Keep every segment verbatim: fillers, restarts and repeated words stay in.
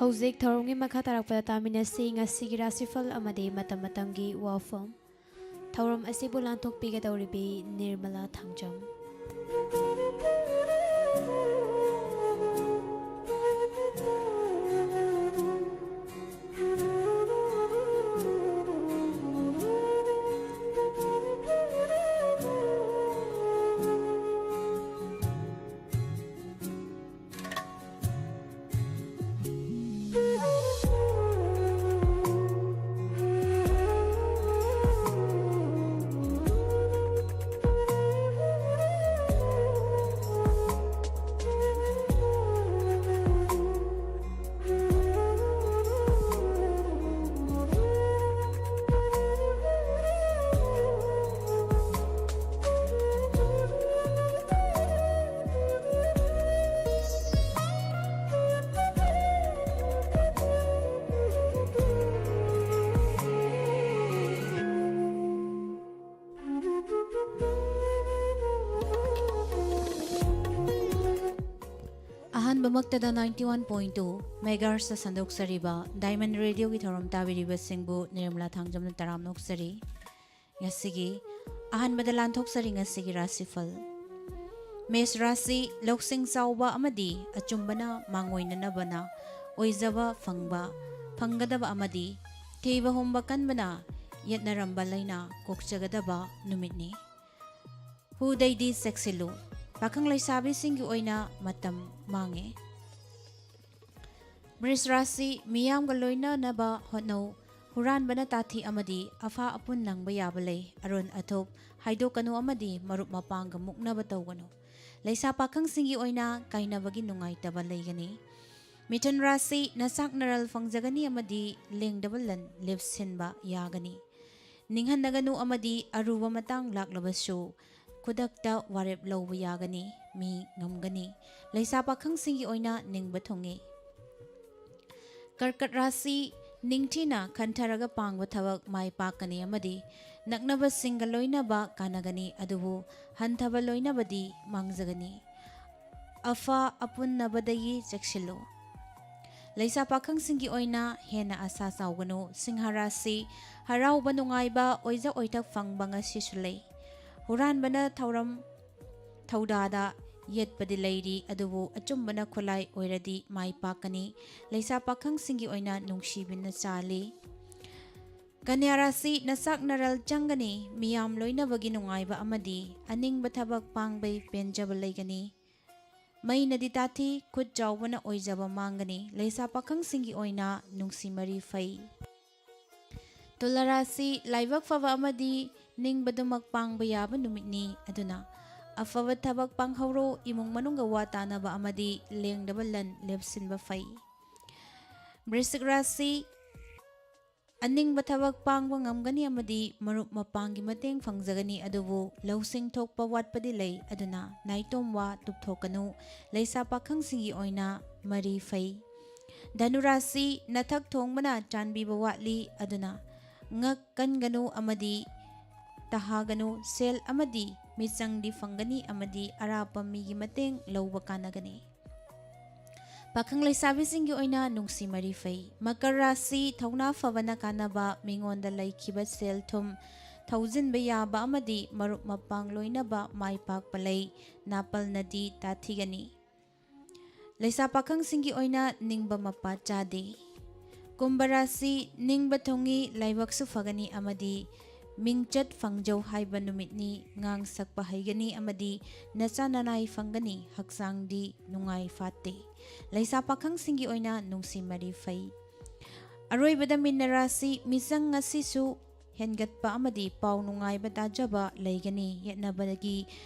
ꯍꯧꯖꯤꯛ ꯊꯧꯔꯝꯒꯤ ꯃꯈꯥ ꯇꯥꯔꯛꯄꯗ ꯇꯥꯃꯤꯟꯅꯁꯤ ꯉꯁꯤꯒꯤ ꯔꯥꯁꯤꯐꯜ ꯑꯃꯗꯤ ꯃꯇꯝ ꯃꯇꯝꯒꯤ ꯋꯥꯐꯝ꯫ ꯊꯧꯔꯝ ꯑꯁꯤꯕꯨ ꯂꯥꯟꯊꯣꯛꯄꯤꯒꯗꯧꯔꯤꯕꯤ Nirmala Thangjam. ꯑꯍꯥꯟꯕꯃꯛꯇꯗ ninety one point two megahertz ꯁꯟꯗꯣꯛꯆꯔꯤꯕ Diamond Radio ꯒꯤ ꯊꯧꯔꯝ ꯇꯥꯕꯤꯔꯤꯕꯁꯤꯡꯕꯨ ꯅꯤꯔꯃꯂꯥ ꯊꯥꯡꯖꯝꯅ ꯇꯔꯥꯝꯅ ꯑꯣꯛꯆꯔꯤ꯫ ꯉꯁꯤꯒꯤ ꯑꯍꯥꯟꯕꯗ ꯂꯥꯟꯊꯣꯛꯆꯔꯤ ꯉꯁꯤꯒꯤ ꯔꯥꯁꯤꯐꯜ꯫ ꯃꯦꯁ ꯔꯥꯁꯤ ꯂꯧꯁꯤꯡ ꯆꯥꯎꯕ ꯑꯃꯗꯤ ꯑꯆꯨꯝꯕꯅ ꯃꯥꯡꯑꯣꯏꯅꯅꯕꯅ ꯑꯣꯏꯖꯕ ꯐꯪꯕ, ꯐꯪꯒꯗꯕ ꯑꯃꯗꯤ ꯊꯤꯕ ꯍꯨꯝꯕ ꯀꯟꯕꯅ ꯌꯦꯠꯅꯔꯝꯕ ꯂꯩꯅꯥ ꯀꯣꯛꯆꯒꯗꯕ ꯅꯨꯃꯤꯠꯅꯤ꯫ ꯍꯨꯗꯩꯗꯤ ꯆꯦꯛꯁꯤꯜꯂꯨ꯫ ꯄꯥꯈꯪ ꯂꯩꯁꯥꯕꯤꯁꯤꯡꯒꯤ ꯑꯣꯏꯅ ꯃꯇꯝ ꯃꯥꯡꯉꯦ꯫ ꯕ꯭ꯔꯤꯖ ꯔꯥꯁꯤ ꯃꯤꯌꯥꯝꯒ ꯂꯣꯏꯅꯅꯕ ꯍꯣꯠꯅꯧ꯫ ꯍꯨꯔꯥꯟꯕꯅ ꯇꯥꯊꯤ ꯑꯃꯗꯤ ꯑꯐꯥ ꯑꯄꯨꯟ ꯅꯪꯕ ꯌꯥꯕ ꯂꯩ꯫ ꯑꯔꯣꯟ ꯑꯊꯨꯞ ꯍꯥꯏꯗꯣꯛꯀꯅꯨ ꯑꯃꯗꯤ ꯃꯔꯨꯞ ꯃꯄꯥꯡꯒ ꯃꯨꯛꯅꯕ ꯇꯧꯒꯅꯨ꯫ ꯂꯩꯁꯥ ꯄꯥꯈꯪꯁꯤꯡꯒꯤ ꯑꯣꯏꯅ ꯀꯥꯏꯅꯕꯒꯤ ꯅꯨꯡꯉꯥꯏꯇꯕ ꯂꯩꯒꯅꯤ꯫ ꯃꯤꯊꯨꯟ ꯔꯥꯁꯤ ꯅꯆꯥꯛ ꯅꯔꯜ ꯐꯪꯖꯒꯅꯤ ꯑꯃꯗꯤ ꯂꯦꯡꯗꯕ ꯂꯟ ꯂꯦꯞꯁꯤꯟꯕ ꯌꯥꯒꯅꯤ꯫ ꯅꯤꯡꯍꯟꯅꯒꯅꯨ ꯑꯃꯗꯤ ꯑꯔꯨꯕ ꯃꯇꯥꯡ ꯂꯥꯛꯂꯕꯁꯨ ꯈꯨꯗꯛꯇ ꯋꯥꯔꯦꯞ ꯂꯧꯕ ꯌꯥꯒꯅꯤ꯫ ꯃꯤ ꯉꯝꯒꯅꯤ꯫ ꯂꯩꯁꯥ ꯄꯥꯈꯪꯁꯤꯡꯒꯤ ꯑꯣꯏꯅ ꯅꯤꯡꯕ ꯊꯨꯡꯉꯤ꯫ ꯀꯔꯀꯠ ꯔꯥꯁꯤ ꯅꯤꯡꯊꯤꯅ ꯈꯟꯊꯔꯒ ꯄꯥꯡꯕ ꯊꯕꯛ ꯃꯥꯏ ꯄꯥꯛꯀꯅꯤ ꯑꯃꯗꯤ ꯅꯛꯅꯕꯁꯤꯡꯒ ꯂꯣꯏꯅꯕ ꯀꯥꯟꯅꯒꯅꯤ, ꯑꯗꯨꯕꯨ ꯍꯟꯊꯕ ꯂꯣꯏꯅꯕꯗꯤ ꯃꯥꯡꯖꯒꯅꯤ꯫ ꯑꯐ ꯑꯄꯨꯟꯅꯕꯗꯒꯤ ꯆꯦꯛꯁꯤꯜꯂꯨ꯫ ꯂꯩꯁꯥ ꯄꯥꯈꯪꯁꯤꯡꯒꯤ ꯑꯣꯏꯅ ꯍꯦꯟꯅ ꯑꯁꯥ ꯆꯥꯎꯒꯅꯨ꯫ ꯁꯤꯡꯍ ꯔꯥꯁꯤ, ꯍꯔꯥꯎꯕ ꯅꯨꯡꯉꯥꯏꯕ, ꯑꯣꯏꯖ ꯑꯣꯏꯊꯛ ꯐꯪꯕ ꯉꯁꯤꯁꯨ ꯂꯩ꯫ ꯍꯨꯔꯥꯟꯕꯅ ꯊꯧꯔꯝ ꯊꯧꯗꯥꯗ ꯌꯦꯠꯄꯗꯤ ꯂꯩꯔꯤ, ꯑꯗꯨꯕꯨ ꯑꯆꯨꯝꯕꯅ ꯈꯨꯠꯂꯥꯏ ꯑꯣꯏꯔꯗꯤ ꯃꯥꯏ ꯄꯥꯛꯀꯅꯤ꯫ ꯂꯩꯁꯥ ꯄꯥꯈꯪꯁꯤꯡꯒꯤ ꯑꯣꯏꯅ ꯅꯨꯡꯁꯤꯕꯅ ꯆꯥꯜꯂꯤ꯫ ꯀꯟꯌꯥ ꯔꯥꯁꯤ, ꯅꯆꯥꯛ ꯅꯔꯜ ꯆꯪꯒꯅꯤ, ꯃꯤꯌꯥꯝ ꯂꯣꯏꯅꯕꯒꯤ ꯅꯨꯡꯉꯥꯏꯕ ꯑꯃꯗꯤ ꯑꯅꯤꯡꯕ ꯊꯕꯛ ꯄꯥꯡꯕꯩ ꯄꯦꯟꯖꯕ ꯂꯩꯒꯅꯤ꯫ ꯃꯩꯅꯗꯤ ꯇꯥꯊꯤ, ꯈꯨꯠ ꯆꯥꯎꯕꯅ ꯑꯣꯏꯖꯕ ꯃꯥꯡꯒꯅꯤ꯫ ꯂꯩꯁꯥ ꯄꯥꯈꯪꯁꯤꯡꯒꯤ ꯑꯣꯏꯅ ꯅꯨꯡꯁꯤ ꯃꯔꯤ ꯐꯩ꯫ ꯇꯨꯂꯥ ꯔꯥꯁꯤ, ꯂꯥꯏꯕꯛ ꯐꯕ ꯑꯃꯗꯤ ꯅꯤꯡꯕꯗꯨꯃꯛ ꯄꯥꯡꯕ ꯌꯥꯕ ꯅꯨꯃꯤꯠꯅꯤ꯫ ꯑꯗꯨꯅ ꯑꯐꯕ ꯊꯕꯛ ꯄꯥꯡꯍꯧꯔꯣ, ꯏꯃꯨꯡ ꯃꯅꯨꯡꯒ ꯋꯥ ꯇꯥꯅꯕ ꯑꯃꯗꯤ ꯂꯦꯡꯗꯕ ꯂꯟ ꯂꯦꯞꯁꯤꯟꯕ ꯐꯩ꯫ ꯕ꯭ꯔꯤꯁꯤꯛ ꯔꯥꯁꯤ, ꯑꯅꯤꯡꯕ ꯊꯕꯛ ꯄꯥꯡꯕ ꯉꯝꯒꯅꯤ ꯑꯃꯗꯤ ꯃꯔꯨꯞ ꯃꯄꯥꯡꯒꯤ ꯃꯇꯦꯡ ꯐꯪꯖꯒꯅꯤ, ꯑꯗꯨꯕꯨ ꯂꯧꯁꯤꯡ ꯊꯣꯛꯄ ꯋꯥꯠꯄꯗꯤ ꯂꯩ, ꯑꯗꯨꯅ ꯅꯥꯏꯇꯣꯝ ꯋꯥ ꯇꯨꯞꯊꯣꯛꯀꯅꯨ꯫ ꯂꯩꯁꯥ ꯄꯥꯈꯪꯁꯤꯡꯒꯤ ꯑꯣꯏꯅ ꯃꯔꯤ ꯐꯩ꯫ ꯙꯅꯨ ꯔꯥꯁꯤ, ꯅꯊꯛ ꯊꯣꯡꯕꯅ ꯆꯥꯟꯕꯤꯕ ꯋꯥꯠꯂꯤ, ꯑꯗꯨꯅ ꯉꯛ ꯀꯟꯒꯅꯨ ꯑꯃꯗꯤ ꯇꯍꯥꯒꯅꯨ꯫ ꯁꯦꯜ ꯑꯃꯗꯤ ꯃꯤꯆꯪꯗꯤ ꯐꯪꯒꯅꯤ ꯑꯃꯗꯤ ꯑꯔꯥꯞꯄ ꯃꯤꯒꯤ ꯃꯇꯦꯡ ꯂꯧꯕ ꯀꯥꯟꯅꯒꯅꯤ꯫ ꯄꯥꯈꯪ ꯂꯩꯁꯥꯕꯤꯁꯤꯡꯒꯤ ꯑꯣꯏꯅ ꯅꯨꯡꯁꯤ ꯃꯔꯤ ꯐꯩ꯫ ꯃꯀꯔ ꯔꯥꯁꯤ, ꯊꯧꯅꯥ ꯐꯕꯅ ꯀꯥꯟꯅꯕ, ꯃꯤꯉꯣꯟꯗ ꯂꯩꯈꯤꯕ ꯁꯦꯜ ꯊꯨꯝ ꯊꯧꯖꯤꯟꯕ ꯌꯥꯕ ꯑꯃꯗꯤ ꯃꯔꯨꯞ ꯃꯄꯥꯡ ꯂꯣꯏꯅꯕ ꯃꯥꯏ ꯄꯥꯛꯄ ꯂꯩ꯫ ꯅꯥꯄꯜꯅꯗꯤ ꯇꯥꯊꯤꯒꯅꯤ꯫ ꯂꯩꯁꯥ ꯄꯥꯈꯪꯁꯤꯡꯒꯤ ꯑꯣꯏꯅ ꯅꯤꯡꯕ ꯃꯄꯥ ꯆꯥꯗꯦ꯫ ꯀꯨꯝꯚ ꯔꯥꯁꯤ, ꯅꯤꯡꯕ ꯊꯨꯡꯏ, ꯂꯥꯏꯕꯛꯁꯨ ꯐꯒꯅꯤ ꯑꯃꯗꯤ ꯃꯤꯡꯆꯠ ꯐꯪꯖꯧ ꯍꯥꯏꯕ ꯅꯨꯃꯤꯠꯅꯤ꯫ ꯉꯥꯡ ꯁꯛꯄ ꯍꯩꯒꯅꯤ ꯑꯃꯗꯤ ꯅꯆꯥ ꯅꯅꯥꯏ ꯐꯪꯒꯅꯤ꯫ ꯍꯛꯆꯥꯡꯗꯤ ꯅꯨꯡꯉꯥꯏ ꯐꯥꯠꯇꯦ꯫ ꯂꯩꯁꯥ ꯄꯥꯈꯪꯁꯤꯡꯒꯤ ꯑꯣꯏꯅ ꯅꯨꯡꯁꯤ ꯃꯔꯤ ꯐꯩ꯫ ꯑꯔꯣꯏꯕꯗ ꯃꯤꯟꯅ ꯔꯥꯁꯤ, ꯃꯤꯆꯪ ꯉꯁꯤꯁꯨ ꯍꯦꯟꯒꯠꯄ ꯑꯃꯗꯤ ꯄꯥꯎ ꯅꯨꯡꯉꯥꯏꯕ ꯇꯥꯖꯕ ꯂꯩꯒꯅꯤ꯫ ꯌꯦꯠꯅꯕꯒꯤ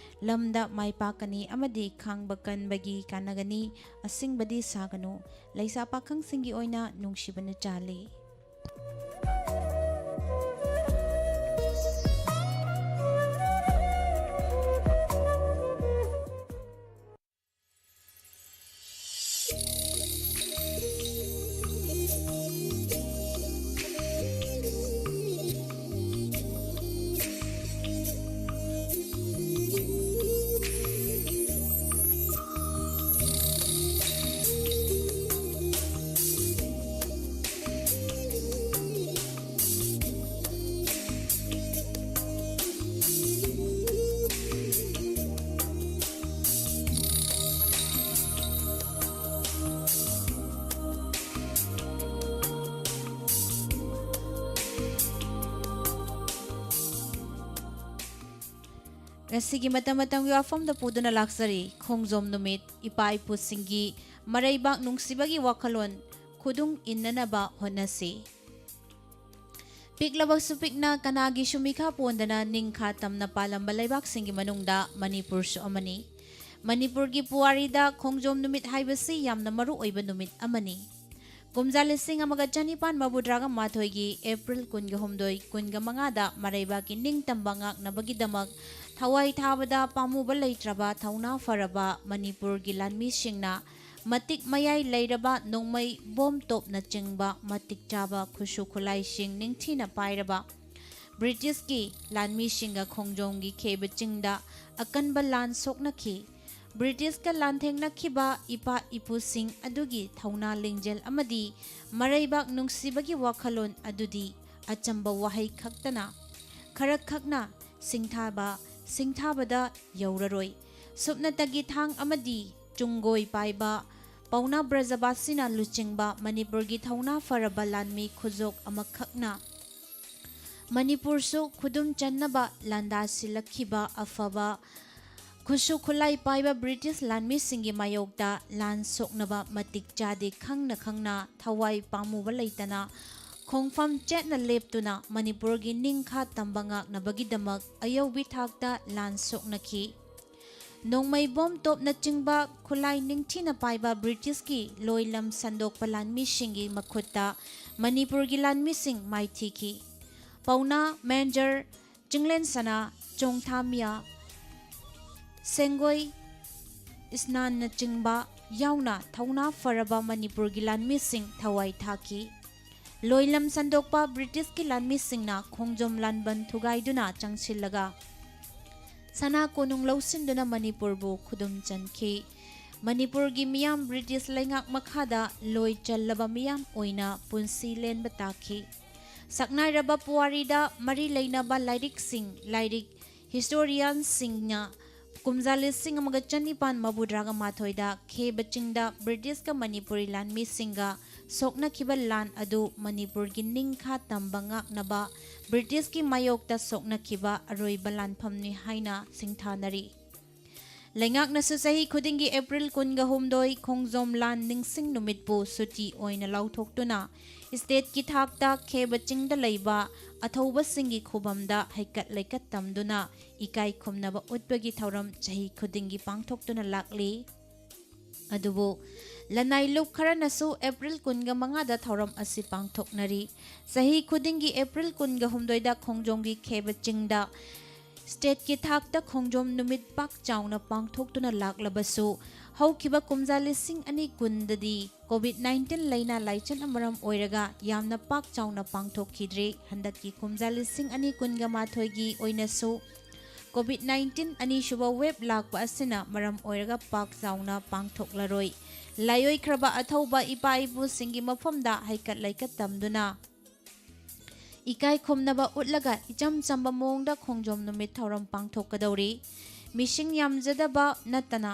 ꯂꯝꯗ ꯃꯥꯏ ꯄꯥꯛꯀꯅꯤ ꯑꯃꯗꯤ ꯈꯥꯡꯕ ꯀꯟꯕꯒꯤ ꯀꯥꯟꯅꯒꯅꯤ꯫ ꯑꯁꯤꯡꯕꯗꯤ ꯁꯥꯒꯅꯨ꯫ ꯂꯩꯁꯥ ꯄꯥꯈꯪꯁꯤꯡꯒꯤ ꯑꯣꯏꯅ ꯅꯨꯡꯁꯤꯕꯅ ꯆꯥꯜꯂꯤ꯫ ꯉꯁꯤꯒꯤ ꯃꯇꯝ ꯃꯇꯝꯒꯤ ꯋꯥꯐꯝꯗ ꯄꯨꯗꯨꯅ ꯂꯥꯛꯆꯔꯤ, ꯈꯣꯡꯖꯣꯝ ꯅꯨꯃꯤꯠ, ꯏꯄꯥ ꯏꯄꯨꯁꯤꯡꯒꯤ ꯃꯔꯩꯕꯥꯛ ꯅꯨꯡꯁꯤꯕꯒꯤ ꯋꯥꯈꯜꯂꯣꯟ ꯈꯨꯗꯨꯡ ꯏꯟꯅꯅꯕ ꯍꯣꯠꯅꯁꯤ꯫ ꯄꯤꯛꯂꯕꯁꯨ ꯄꯤꯛꯅ, ꯀꯅꯥꯒꯤꯁꯨ ꯃꯤꯈꯥ ꯄꯣꯟꯗꯅ ꯅꯤꯡꯈꯥ ꯇꯝꯅ ꯄꯥꯜꯂꯝꯕ ꯂꯩꯕꯥꯛꯁꯤꯡꯒꯤ ꯃꯅꯨꯡꯗ ꯃꯅꯤꯄꯨꯔꯁꯨ ꯑꯃꯅꯤ꯫ ꯃꯅꯤꯄꯨꯔꯒꯤ ꯄꯨꯋꯥꯔꯤꯗ ꯈꯣꯡꯖꯣꯝ ꯅꯨꯃꯤꯠ ꯍꯥꯏꯕꯁꯤ ꯌꯥꯝꯅ ꯃꯔꯨ ꯑꯣꯏꯕ ꯅꯨꯃꯤꯠ ꯑꯃꯅꯤ꯫ ꯀꯨꯝꯖꯥ ꯂꯤꯁꯤꯡ ꯑꯃꯒ ꯆꯅꯤꯄꯥꯟ ꯃꯧꯗ꯭ꯔꯥꯒ ꯃꯥꯊꯣꯏꯒꯤ ꯑꯦꯄ꯭ꯔꯤꯜ ꯀꯨꯟꯒ ꯍꯨꯝꯗꯣꯏ, ꯀꯨꯟꯒ ꯃꯉꯥꯗ ꯃꯔꯩꯕꯥꯛꯀꯤ ꯅꯤꯡꯇꯝꯕ ꯉꯥꯛꯅꯕꯒꯤꯗꯃꯛ ꯊꯋꯥꯏ ꯊꯥꯕꯗ ꯄꯥꯝꯃꯨꯕ ꯂꯩꯇ꯭ꯔꯕ ꯊꯧꯅꯥ ꯐꯔꯕ ꯃꯅꯤꯄꯨꯔꯒꯤ ꯂꯥꯟꯃꯤꯁꯤꯡꯅ ꯃꯇꯤꯛ ꯃꯌꯥꯏ ꯂꯩꯔꯕ ꯅꯣꯡꯃꯩ, ꯕꯣꯝ ꯇꯣꯞꯅꯆꯤꯡꯕ ꯃꯇꯤꯛ ꯆꯥꯕ ꯈꯨꯠꯁꯨ ꯈꯨꯠꯂꯥꯏꯁꯤꯡ ꯅꯤꯡꯊꯤꯅ ꯄꯥꯏꯔꯕ ꯕ꯭ꯔꯤꯇꯤꯁꯀꯤ ꯂꯥꯟꯃꯤꯁꯤꯡꯒ ꯈꯣꯡꯖꯣꯝꯒꯤ ꯈꯦꯕ ꯆꯤꯡꯗ ꯑꯀꯟꯕ ꯂꯥꯟ ꯁꯣꯛꯅꯈꯤ꯫ ꯕ꯭ꯔꯤꯇꯤꯁꯀ ꯂꯥꯟꯊꯦꯡꯅꯈꯤꯕ ꯏꯄꯥ ꯏꯄꯨꯁꯤꯡ ꯑꯗꯨꯒꯤ ꯊꯧꯅꯥ ꯂꯤꯡꯖꯦꯜ ꯑꯃꯗꯤ ꯃꯔꯩꯕꯥꯛ ꯅꯨꯡꯁꯤꯕꯒꯤ ꯋꯥꯈꯜꯂꯣꯟ ꯑꯗꯨꯗꯤ ꯑꯆꯝꯕ ꯋꯥꯍꯩ ꯈꯛꯇꯅ ꯈꯔꯈꯛꯅ ꯁꯤꯡꯊꯥꯕ, ꯁꯤꯡꯊꯥꯕꯗ ꯌꯧꯔꯔꯣꯏ꯫ ꯁꯨꯞꯅꯇꯒꯤ ꯊꯥꯡ ꯑꯃꯗꯤ ꯆꯨꯡꯒꯣꯏ ꯄꯥꯏꯕ ꯄꯥꯎꯅꯥ ꯕ꯭ꯔꯖꯕꯥꯁꯤꯅ ꯂꯨꯆꯤꯡꯕ ꯃꯅꯤꯄꯨꯔꯒꯤ ꯊꯧꯅꯥ ꯐꯔꯕ ꯂꯥꯟꯃꯤ ꯈꯨꯖꯣꯛ ꯑꯃꯈꯛꯅ ꯃꯅꯤꯄꯨꯔꯁꯨ ꯈꯨꯗꯨꯝ ꯆꯟꯅꯕ ꯂꯥꯟꯗꯥ ꯁꯤꯜꯂꯛꯈꯤꯕ ꯑꯐꯕ ꯈꯨꯠꯁꯨ ꯈꯨꯠꯂꯥꯏ ꯄꯥꯏꯕ ꯕ꯭ꯔꯤꯇꯤꯁ ꯂꯥꯟꯃꯤꯁꯤꯡꯒꯤ ꯃꯥꯌꯣꯛꯇ ꯂꯥꯟ ꯁꯣꯛꯅꯕ ꯃꯇꯤꯛ ꯆꯥꯗꯦ ꯈꯪꯅ ꯈꯪꯅ ꯊꯋꯥꯏ ꯄꯥꯝꯃꯨꯕ ꯂꯩꯇꯅ ꯈꯣꯡꯐꯝ ꯆꯦꯠꯅ ꯂꯦꯞꯇꯨꯅ ꯃꯅꯤꯄꯨꯔꯒꯤ ꯅꯤꯡꯈꯥ ꯇꯝꯕ ꯉꯥꯛꯅꯕꯒꯤꯗꯃꯛ ꯑꯌꯧꯕꯤ ꯊꯥꯛꯇ ꯂꯥꯟ ꯁꯣꯛꯅꯈꯤ꯫ ꯅꯣꯡꯃꯩ ꯕꯣꯝ ꯇꯣꯞꯅꯆꯤꯡꯕ ꯈꯨꯠꯂꯥꯏ ꯅꯤꯡꯊꯤꯅ ꯄꯥꯏꯕ ꯕ꯭ꯔꯤꯇꯤꯁꯀꯤ ꯂꯣꯏꯂꯝ ꯁꯟꯗꯣꯛꯄ ꯂꯥꯟꯃꯤꯁꯤꯡꯒꯤ ꯃꯈꯨꯠꯇ ꯃꯅꯤꯄꯨꯔꯒꯤ ꯂꯥꯟꯃꯤꯁꯤꯡ ꯃꯥꯏꯊꯤꯈꯤ꯫ ꯄꯥꯎꯅꯥ ꯃꯦꯟꯖꯔ ꯆꯤꯡꯂꯦꯟ ꯁꯅꯥ, ꯆꯣꯡꯊꯥꯃꯤꯌꯥ, ꯁꯦꯡꯒꯣꯏ ꯏꯁꯅꯥꯟꯅꯆꯤꯡꯕ ꯌꯥꯎꯅ ꯊꯧꯅꯥ ꯐꯔꯕ ꯃꯅꯤꯄꯨꯔꯒꯤ ꯂꯥꯟꯃꯤꯁꯤꯡ ꯊꯋꯥꯏ ꯊꯥꯈꯤ꯫ ꯂꯣꯏꯂꯝ ꯁꯟꯗꯣꯛꯄ ꯕ꯭ꯔꯤꯇꯤꯁꯀꯤ ꯂꯥꯟꯃꯤꯁꯤꯡꯅ ꯈꯣꯡꯖꯣꯝ ꯂꯥꯟꯕꯟ ꯊꯨꯒꯥꯏꯗꯨꯅ ꯆꯪꯁꯤꯜꯂꯒ ꯁꯅꯥ ꯀꯣꯅꯨꯡ ꯂꯧꯁꯤꯟꯗꯨꯅ ꯃꯅꯤꯄꯨꯔꯕꯨ ꯈꯨꯗꯨꯝ ꯆꯟꯈꯤ꯫ ꯃꯅꯤꯄꯨꯔꯒꯤ ꯃꯤꯌꯥꯝ ꯕ꯭ꯔꯤꯇꯤꯁ ꯂꯩꯉꯥꯛ ꯃꯈꯥꯗ ꯂꯣꯏ ꯆꯜꯂꯕ ꯃꯤꯌꯥꯝ ꯑꯣꯏꯅ ꯄꯨꯟꯁꯤ ꯂꯦꯟꯕ ꯇꯥꯈꯤ꯫ ꯁꯛꯅꯥꯏꯔꯕ ꯄꯨꯋꯥꯔꯤꯗ ꯃꯔꯤ ꯂꯩꯅꯕ ꯂꯥꯏꯔꯤꯛꯁꯤꯡ, ꯂꯥꯏꯔꯤꯛ ꯍꯤꯁꯇꯣꯔꯤꯌꯥꯟꯁꯤꯡꯅ ꯀꯨꯝꯖꯥ ꯂꯤꯁꯤꯡ ꯑꯃꯒ ꯆꯅꯤꯄꯥꯟ ꯃꯧꯗ꯭ꯔꯥꯒ ꯃꯥꯊꯣꯏꯗ ꯈꯦꯕ ꯆꯤꯡꯗ ꯕ꯭ꯔꯤꯇꯤꯁꯀ ꯃꯅꯤꯄꯨꯔꯤ ꯂꯥꯟꯃꯤꯁꯤꯡꯒ ꯁꯣꯛꯅꯈꯤꯕ ꯂꯥꯟ ꯑꯗꯨ ꯃꯅꯤꯄꯨꯔꯒꯤ ꯅꯤꯡꯈꯥ ꯇꯝꯕ ꯉꯥꯛꯅꯕ ꯕ꯭ꯔꯤꯇꯤꯁꯀꯤ ꯃꯥꯌꯣꯛꯇ ꯁꯣꯛꯅꯈꯤꯕ ꯑꯔꯣꯏꯕ ꯂꯥꯟꯐꯝꯅꯤ ꯍꯥꯏꯅ ꯁꯤꯡꯊꯥꯅꯔꯤ꯫ ꯂꯩꯉꯥꯛꯅꯁꯨ ꯆꯍꯤ ꯈꯨꯗꯤꯡꯒꯤ ꯑꯦꯄ꯭ꯔꯤꯜ ꯀꯨꯟꯒ ꯍꯨꯝꯗꯣꯏ ꯈꯣꯡꯖꯣꯝ ꯂꯥꯟ ꯅꯤꯡꯁꯤꯡ ꯅꯨꯃꯤꯠꯄꯨ ꯁꯨꯇꯤ ꯑꯣꯏꯅ ꯂꯥꯎꯊꯣꯛꯇꯨꯅ ꯁ꯭ꯇꯦꯠꯀꯤ ꯊꯥꯛꯇ ꯈꯦꯕ ꯆꯤꯡꯗ ꯂꯩꯕ ꯑꯊꯧꯕꯁꯤꯡꯒꯤ ꯈꯨꯕꯝꯗ ꯍꯩꯀꯠ ꯂꯩꯀꯠ ꯇꯝꯗꯨꯅ ꯏꯀꯥꯏ ꯈꯨꯝꯅꯕ ꯎꯠꯄꯒꯤ ꯊꯧꯔꯝ ꯆꯍꯤ ꯈꯨꯗꯤꯡꯒꯤ ꯄꯥꯡꯊꯣꯛꯇꯨꯅ ꯂꯥꯛꯂꯤ꯫ ꯑꯗꯨꯕꯨ ꯂꯅꯥꯏ ꯂꯨꯞ ꯈꯔꯅꯁꯨ ꯑꯦꯄ꯭ꯔꯤꯜ ꯀꯨꯟꯒ ꯃꯉꯥꯗ ꯊꯧꯔꯝ ꯑꯁꯤ ꯄꯥꯡꯊꯣꯛꯅꯔꯤ꯫ ꯆꯍꯤ ꯈꯨꯗꯤꯡꯒꯤ ꯑꯦꯄ꯭ꯔꯤꯜ ꯀꯨꯟꯒ ꯍꯨꯝꯗꯣꯏꯗ ꯈꯣꯡꯖꯣꯝꯒꯤ ꯈꯦꯕ ꯆꯤꯡꯗ ꯁ꯭ꯇꯦꯠꯀꯤ ꯊꯥꯛꯇ ꯈꯣꯡꯖꯣꯝ ꯅꯨꯃꯤꯠ ꯄꯥꯛ ꯆꯥꯎꯅ ꯄꯥꯡꯊꯣꯛꯇꯨꯅ ꯂꯥꯛꯂꯕꯁꯨ, ꯍꯧꯈꯤꯕ ꯀꯨꯝꯖꯥ ꯂꯤꯁꯤꯡ ꯑꯅꯤ ꯀꯨꯟꯗꯗꯤ ꯀꯣꯚꯤꯗ ꯅꯥꯏꯟꯇꯤꯟ ꯂꯩꯅꯥ ꯂꯥꯏꯆꯠꯅ ꯃꯔꯝ ꯑꯣꯏꯔꯒ ꯌꯥꯝꯅ ꯄꯥꯛ ꯆꯥꯎꯅ ꯄꯥꯡꯊꯣꯛꯈꯤꯗ꯭ꯔꯦ꯫ ꯍꯟꯗꯛꯀꯤ ꯀꯨꯝꯖꯥ ꯂꯤꯁꯤꯡ ꯑꯅꯤ ꯀꯨꯟꯒ ꯃꯥꯊꯣꯏꯒꯤ ꯑꯣꯏꯅꯁꯨ ꯀꯣꯚꯤꯗ ꯅꯥꯏꯟꯇꯤꯟ ꯑꯅꯤꯁꯨꯕ ꯋꯦꯕ ꯂꯥꯛꯄ ꯑꯁꯤꯅ ꯃꯔꯝ ꯑꯣꯏꯔꯒ ꯄꯥꯛ ꯆꯥꯎꯅ ꯄꯥꯡꯊꯣꯛꯂꯔꯣꯏ꯫ ꯂꯥꯏꯑꯣꯏꯈ꯭ꯔꯕ ꯑꯊꯧꯕ ꯏꯄꯥ ꯏꯄꯨꯁꯤꯡꯒꯤ ꯃꯐꯝꯗ ꯍꯩꯀꯠ ꯂꯩꯀꯠ ꯇꯝꯗꯨꯅ ꯏꯀꯥꯏ ꯈꯨꯝꯅꯕ ꯎꯠꯂꯒ ꯏꯆꯝ ꯆꯝꯕ ꯃꯑꯣꯡꯗ ꯈꯣꯡꯖꯣꯝ ꯅꯨꯃꯤꯠ ꯊꯧꯔꯝ ꯄꯥꯡꯊꯣꯛꯀꯗꯧꯔꯤ꯫ ꯃꯤꯁꯤꯡ ꯌꯥꯝꯖꯗꯕ ꯅꯠꯇꯅ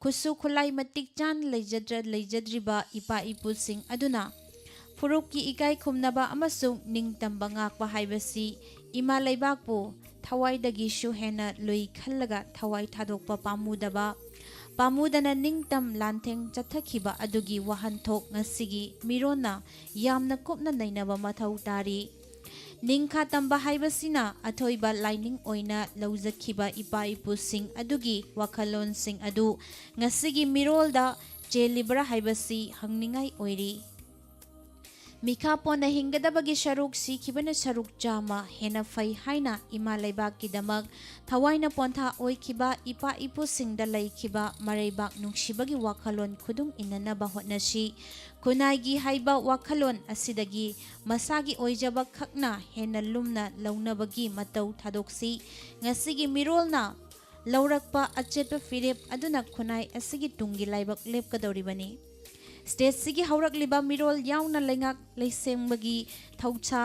ꯈꯨꯠꯁꯨ ꯈꯨꯠꯂꯥꯏ ꯃꯇꯤꯛ ꯆꯥꯅ ꯂꯩꯖꯗ꯭ꯔ-, ꯂꯩꯖꯗ꯭ꯔꯤꯕ ꯏꯄꯥ ꯏꯄꯨꯁꯤꯡ ꯑꯗꯨꯅ ꯐꯨꯔꯨꯞꯀꯤ ꯏꯀꯥꯏ ꯈꯨꯝꯅꯕ ꯑꯃꯁꯨꯡ ꯅꯤꯡꯇꯝꯕ ꯉꯥꯛꯄ ꯍꯥꯏꯕꯁꯤ ꯏꯃꯥ ꯂꯩꯕꯥꯛꯄꯨ ꯊꯋꯥꯏꯗꯒꯤꯁꯨ ꯍꯦꯟꯅ ꯂꯨꯏ ꯈꯜꯂꯒ ꯊꯋꯥꯏ ꯊꯥꯗꯣꯛꯄ ꯄꯥꯝꯃꯨꯗꯕ, ꯄꯥꯝꯃꯨꯗꯅ ꯅꯤꯡꯇꯝ ꯂꯥꯟꯊꯦꯡ ꯆꯠꯊꯈꯤꯕ ꯑꯗꯨꯒꯤ ꯋꯥꯍꯟꯊꯣꯛ ꯉꯁꯤꯒꯤ ꯃꯤꯔꯣꯟꯅ ꯌꯥꯝꯅ ꯀꯨꯞꯅ ꯅꯩꯅꯕ ꯃꯊꯧ ꯇꯥꯔꯤ꯫ ꯅꯤꯡꯈꯥ ꯇꯝꯕ ꯍꯥꯏꯕꯁꯤꯅ ꯑꯊꯣꯏꯕ ꯂꯥꯏꯅꯤꯡ ꯑꯣꯏꯅ ꯂꯧꯖꯈꯤꯕ ꯏꯄꯥ ꯏꯄꯨꯁꯤꯡ ꯑꯗꯨꯒꯤ ꯋꯥꯈꯜꯂꯣꯟꯁꯤꯡ ꯑꯗꯨ ꯉꯁꯤꯒꯤ ꯃꯤꯔꯣꯜꯗ ꯆꯦꯜꯂꯤꯕ꯭ꯔꯥ ꯍꯥꯏꯕꯁꯤ ꯍꯪꯅꯤꯡꯉꯥꯏ ꯑꯣꯏꯔꯤ꯫ ꯃꯤꯈꯥ ꯄꯣꯟꯅ ꯍꯤꯡꯒꯗꯕꯒꯤ ꯁꯔꯨꯛ, ꯁꯤꯈꯤꯕꯅ ꯁꯔꯨꯛ ꯆꯥꯝꯃ ꯍꯦꯟꯅ ꯐꯩ ꯍꯥꯏꯅ ꯏꯃꯥ ꯂꯩꯕꯥꯛꯀꯤꯗꯃꯛ ꯊꯋꯥꯏꯅ ꯄꯣꯟꯊꯥ ꯑꯣꯏꯈꯤꯕ ꯏꯄꯥ ꯏꯄꯨꯁꯤꯡꯗ ꯂꯩꯈꯤꯕ ꯃꯔꯩꯕꯥꯛ ꯅꯨꯡꯁꯤꯕꯒꯤ ꯋꯥꯈꯜꯂꯣꯟ ꯈꯨꯗꯨꯡ ꯏꯟꯅꯅꯕ ꯍꯣꯠꯅꯁꯤ꯫ ꯈꯨꯟꯅꯥꯏꯒꯤ ꯍꯥꯏꯕ ꯋꯥꯈꯜꯂꯣꯟ ꯑꯁꯤꯗꯒꯤ ꯃꯁꯥꯒꯤ ꯑꯣꯏꯖꯕ ꯈꯛꯅ ꯍꯦꯟꯅ ꯂꯨꯝꯅ ꯂꯧꯅꯕꯒꯤ ꯃꯇꯧ ꯊꯥꯗꯣꯛꯁꯤ꯫ ꯉꯁꯤꯒꯤ ꯃꯤꯔꯣꯜꯅ ꯂꯧꯔꯛꯄ ꯑꯆꯦꯠꯄ ꯐꯤꯔꯦꯞ ꯑꯗꯨꯅ ꯈꯨꯟꯅꯥꯏ ꯑꯁꯤꯒꯤ ꯇꯨꯡꯒꯤ ꯂꯥꯏꯕꯛ ꯂꯦꯞꯀꯗꯧꯔꯤꯕꯅꯤ꯫ ꯁ꯭ꯇꯦꯠꯁꯤꯒꯤ ꯍꯧꯔꯛꯂꯤꯕ ꯃꯤꯔꯣꯜ ꯌꯥꯎꯅ ꯂꯩꯉꯥꯛ ꯂꯩꯁꯦꯝꯕꯒꯤ ꯊꯧꯁꯥ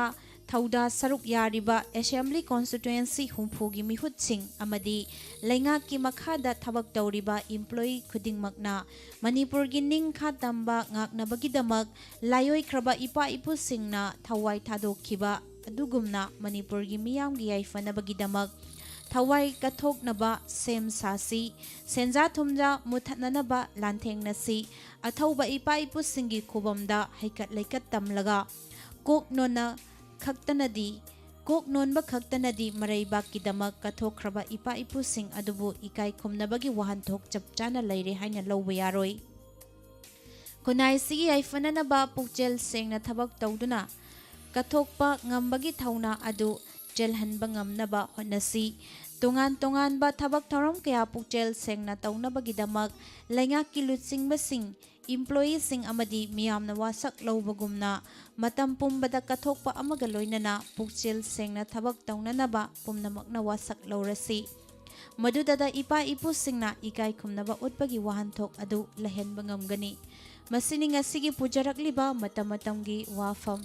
ꯊꯧꯗꯥ ꯁꯔꯨꯛ ꯌꯥꯔꯤꯕ Assembly Constituency ꯍꯨꯝꯐꯨꯒꯤ ꯃꯤꯍꯨꯠꯁꯤꯡ ꯑꯃꯗꯤ ꯂꯩꯉꯥꯛꯀꯤ ꯃꯈꯥꯗ ꯊꯕꯛ ꯇꯧꯔꯤꯕ employee ꯈꯨꯗꯤꯡꯃꯛꯅ ꯃꯅꯤꯄꯨꯔꯒꯤ ꯅꯤꯡꯈꯥ ꯇꯝꯕ ꯉꯥꯛꯅꯕꯒꯤꯗꯃꯛ ꯂꯥꯏꯑꯣꯏꯈ꯭ꯔꯕ ꯏꯄꯥ ꯏꯄꯨꯁꯤꯡꯅ ꯊꯋꯥꯏ ꯊꯥꯗꯣꯛꯈꯤꯕ ꯑꯗꯨꯒꯨꯝꯅ ꯃꯅꯤꯄꯨꯔꯒꯤ ꯃꯤꯌꯥꯝꯒꯤ ꯌꯥꯏꯐꯅꯕꯒꯤꯗꯃꯛ ꯊꯋꯥꯏ ꯀꯠꯊꯣꯛꯅꯕ ꯁꯦꯝ ꯁꯥꯁꯤ, ꯁꯦꯟꯖꯥ ꯊꯨꯝꯖꯥ ꯃꯨꯊꯠꯅꯅꯕ ꯂꯥꯟꯊꯦꯡꯅꯁꯤ, ꯑꯊꯧꯕ ꯏꯄꯥ ꯏꯄꯨꯁꯤꯡꯒꯤ ꯈꯨꯕꯝꯗ ꯍꯩꯀꯠ ꯂꯩꯀꯠ ꯇꯝꯂꯒ ꯀꯣꯛ ꯅꯣꯟꯅ ꯈꯛꯇꯅꯗꯤ, ꯀꯣꯛ ꯅꯣꯟꯕ ꯈꯛꯇꯅꯗꯤ ꯃꯔꯩꯕꯥꯛꯀꯤꯗꯃꯛ ꯀꯠꯊꯣꯛꯈ꯭ꯔꯕ ꯏꯄꯥ ꯏꯄꯨꯁꯤꯡ ꯑꯗꯨꯕꯨ ꯏꯀꯥꯏ ꯈꯨꯝꯅꯕꯒꯤ ꯋꯥꯍꯟꯊꯣꯛ ꯆꯞ ꯆꯥꯅ ꯂꯩꯔꯦ ꯍꯥꯏꯅ ꯂꯧꯕ ꯌꯥꯔꯣꯏ꯫ ꯈꯨꯟꯅꯥꯏꯁꯤꯒꯤ ꯌꯥꯏꯐꯅꯅꯕ ꯄꯨꯛꯆꯦꯜ ꯁꯦꯡꯅ ꯊꯕꯛ ꯇꯧꯗꯨꯅ ꯀꯠꯊꯣꯛꯄ ꯉꯝꯕꯒꯤ ꯊꯧꯅꯥ ꯑꯗꯨ ꯆꯦꯜꯍꯟꯕ ꯉꯝꯅꯕ ꯍꯣꯠꯅꯁꯤ꯫ ꯇꯣꯉꯥꯟ ꯇꯣꯉꯥꯟꯕ ꯊꯕꯛ ꯊꯧꯔꯝ ꯀꯌꯥ ꯄꯨꯛꯆꯦꯜ ꯁꯦꯡꯅ ꯇꯧꯅꯕꯒꯤꯗꯃꯛ ꯂꯩꯉꯥꯛꯀꯤ ꯂꯨꯆꯤꯡꯕꯁꯤꯡ, employeeꯁꯤꯡ ꯑꯃꯗꯤ ꯃꯤꯌꯥꯝꯅ ꯋꯥꯁꯛ ꯂꯧꯕꯒꯨꯝꯅ ꯃꯇꯝ ꯄꯨꯝꯕꯗ ꯀꯠꯊꯣꯛꯄ ꯑꯃꯒ ꯂꯣꯏꯅꯅ ꯄꯨꯛꯆꯦꯜ ꯁꯦꯡꯅ ꯊꯕꯛ ꯇꯧꯅꯅꯕ ꯄꯨꯝꯅꯃꯛꯅ ꯋꯥꯁꯛ ꯂꯧꯔꯁꯤ꯫ ꯃꯗꯨꯗꯗ ꯏꯄꯥ ꯏꯄꯨꯁꯤꯡꯅ ꯏꯀꯥꯏ ꯈꯨꯝꯅꯕ ꯎꯠꯄꯒꯤ ꯋꯥꯍꯟꯊꯣꯛ ꯑꯗꯨ ꯂꯩꯍꯟꯕ ꯉꯝꯒꯅꯤ꯫ ꯃꯁꯤꯅꯤ ꯉꯁꯤꯒꯤ ꯄꯨꯖꯔꯛꯂꯤꯕ ꯃꯇꯝ ꯃꯇꯝꯒꯤ ꯋꯥꯐꯝ꯫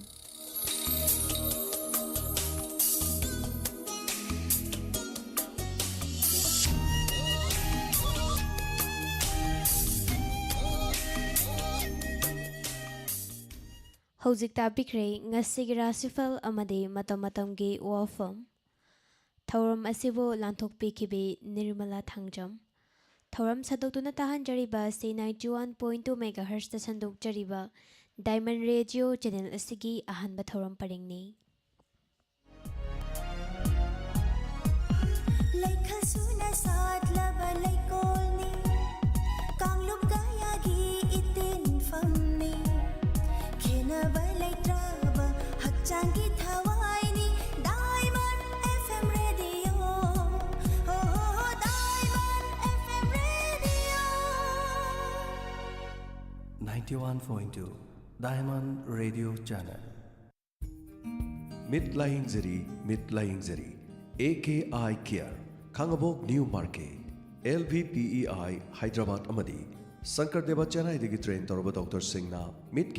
ꯍꯧꯖꯤꯛ ꯇꯥꯕꯤꯈ꯭ꯔꯦ ꯉꯁꯤꯒꯤ ꯔꯥꯁꯤꯐꯜ ꯑꯃꯗꯤ ꯃꯇꯝ ꯃꯇꯝꯒꯤ ꯋꯥꯐꯝ꯫ ꯊꯧꯔꯝ ꯑꯁꯤꯕꯨ ꯂꯥꯟꯊꯣꯛꯄꯤꯈꯤꯕꯤ ꯅꯤꯔꯃꯂꯥ ꯊꯥꯡꯖꯝ꯫ ꯊꯧꯔꯝ ꯁꯟꯗꯣꯛꯇꯨꯅ ꯇꯥꯍꯟꯖꯔꯤꯕ ꯑꯁꯤ ninety one point two megahertzꯇ ꯁꯟꯗꯣꯛꯆꯔꯤꯕ Diamond Radio channel ꯑꯁꯤꯒꯤ ꯑꯍꯥꯟꯕ ꯊꯧꯔꯝ ꯄꯔꯦꯡꯅꯤ꯫ ꯂꯩꯈꯜ ꯁꯨꯅ ꯁꯥꯠꯂꯕ ꯂꯩꯀꯣꯜꯅꯤ, ꯀꯥꯡꯂꯨꯞ ꯀꯌꯥꯒꯤ ꯏꯇꯤꯟꯐꯝꯅꯤ, ꯈꯦꯟꯅꯕ ꯂꯩꯇ꯭ꯔꯕ ꯍꯛꯆꯥꯡꯒꯤ ꯊꯋꯥꯏꯅꯤ, Diamond F M Radio꯫ ꯍꯣ, ꯍꯣ, ꯍꯣ, Diamond F M Radio꯫ Ninety one point two Diamond Radio Channel. Mid ꯂꯥꯌꯦꯡꯖꯔꯤ, mid ꯂꯥꯌꯦꯡꯖꯔꯤ꯫ A K Eye Care, Khangabok New Market, L V P E I, Hyderabad ꯑꯃꯗꯤ ꯁꯪꯀꯔ ꯗꯦꯕ, ꯆꯦꯟꯅꯥꯏꯗꯒꯤ ꯇ꯭ꯔꯦꯟ ꯇꯧꯔꯕ ꯗꯣꯛꯇꯔꯁꯤꯡꯅ ꯃꯤꯠꯀꯤ